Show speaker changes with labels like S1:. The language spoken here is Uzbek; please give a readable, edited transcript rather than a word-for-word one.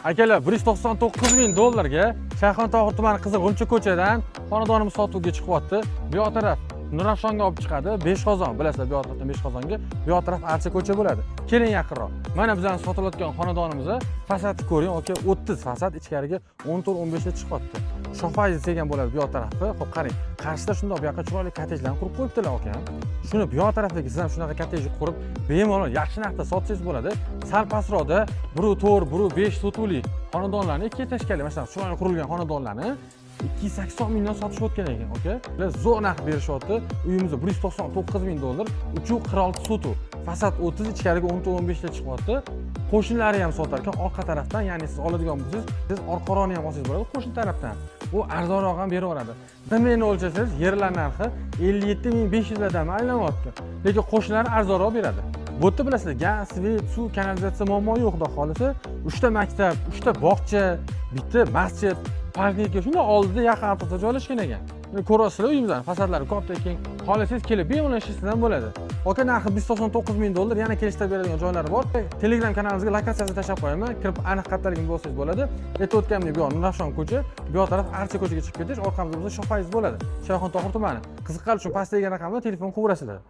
S1: Akalar, 199 ming dollarga Shayxontohur tumani, Qizilg'umcha ko'chadan xonadonimiz sotuvga chiqyapti. Bu yoq taraf Nurafshonga olib chiqadi, Beshqozon bilasizlar, bu yoq tarafdan Beshqozonga, bu yoq taraf Archa ko'cha bo'ladi. Keling yaqinroq. Mana bizani sotilayotgan xonadonimizni fasadni ko'ring, aka, 30 fasad, ichkariga 14-15 ta chiqyapti. Shohfayz desak ham bo'ladi bu yoq tarafi. Xo'p, qarang, qarshida shundoq bu yoqqa chiroyli kottejlarni qurib qo'yibdilar akam. Shuni bu yoq tarafiga siz ham shunaqa kottej qurib, bemalol yaxshi narxda sotsangiz bo'ladi. Sal pastroqda 1,4, 1,5 sotuvli xonadonlarni, ikki этажка li, mana shunaqa chiroyli qurilgan xonadonlarni 280 mingdan sotishayotgan ekan, aka. Ular zo'r narx berishyapti. Uyimiz 199 ming dollar, 3,46 sotuv. Fasad 30, ichkariga 14-15 ta chiqyapti. Qo'shnilari ham sotar ekan orqa tarafdan, ya'ni siz oladigan bo'lsangiz, siz orqaroqni ham olsangiz bo'ladi qo'shni tarafdan. U arzonroq ham beraveradi. Meni o'lchasangiz, yerlar narxi 57 500 lardan aylanyapti. Lekin qo'shnilari arzonroq beradi. Bu yerda bilasizlar, gaz, свет, suv, kanalizatsiya muammo yo'q, xudo xohlasa. 3 ta maktab, 3 ta bog'cha, bitta masjid, poliklinika shunday oldida, yaqin atrofda joylashgan ekan. Buni ko'ryapsizlar, uyimizni fasadlari katta, keng. Xohlasangiz, kelib bemalol ishlasangiz ham bo'ladi. Aka, narxi 199 ming dollar, yana kelishtirib beradigan joylari bor. Telegram kanalimizga lokatsiyasini tashlab qo'yaman. Kirib aniq qayerdaligini bilsangiz bo'ladi. Aytib o'tganimdek, bu yoq Nurafshon ko'cha, bu yoq taraf Archa ko'chaga chiqib ketish, orqamizda bo'lsa Shohfayz bo'ladi. Shayxontohur tumani. Qiziqqanlar uchun pastdagi raqamga telefon qilaverasizlar.